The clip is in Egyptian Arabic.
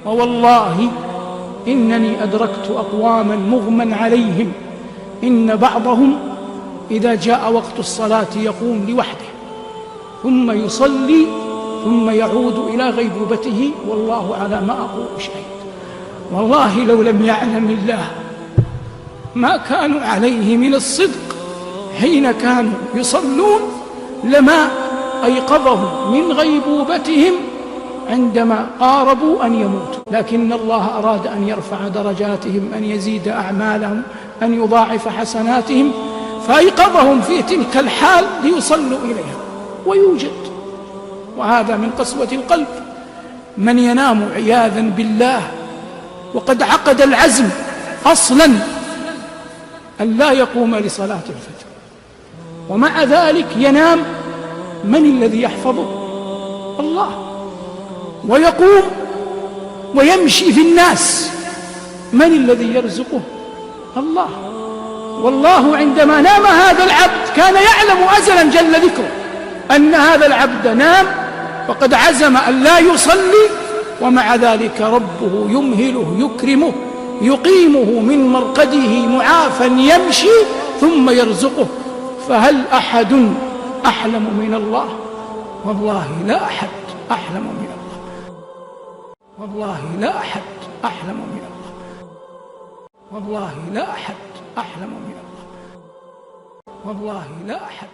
ووالله إنني أدركت أقواما مغمى عليهم، إن بعضهم إذا جاء وقت الصلاة يقوم لوحده ثم يصلي ثم يعود إلى غيبوبته، والله على ما أقول شهيد. والله لو لم يعلم الله ما كانوا عليه من الصدق حين كانوا يصلون لما أيقظهم من غيبوبتهم عندما قاربوا أن يموتوا، لكن الله أراد أن يرفع درجاتهم، أن يزيد أعمالهم، أن يضاعف حسناتهم، فأيقظهم في تلك الحال ليصلوا إليها. ويوجد، وهذا من قسوة القلب، من ينام عياذا بالله وقد عقد العزم أصلا أن لا يقوم لصلاة الفجر، ومع ذلك ينام. من الذي يحفظه؟ الله. ويقوم ويمشي في الناس، من الذي يرزقه؟ الله. والله عندما نام هذا العبد كان يعلم أزلا جل ذكره أن هذا العبد نام وقد عزم أن لا يصلي، ومع ذلك ربه يمهله يكرمه يقيمه من مرقده معافا يمشي ثم يرزقه. فهل أحد أحلم من الله؟ والله لا أحد أحلم من الله. والله لا أحد أحلم من الله. والله لا أحد أحلم من الله. والله لا أحد.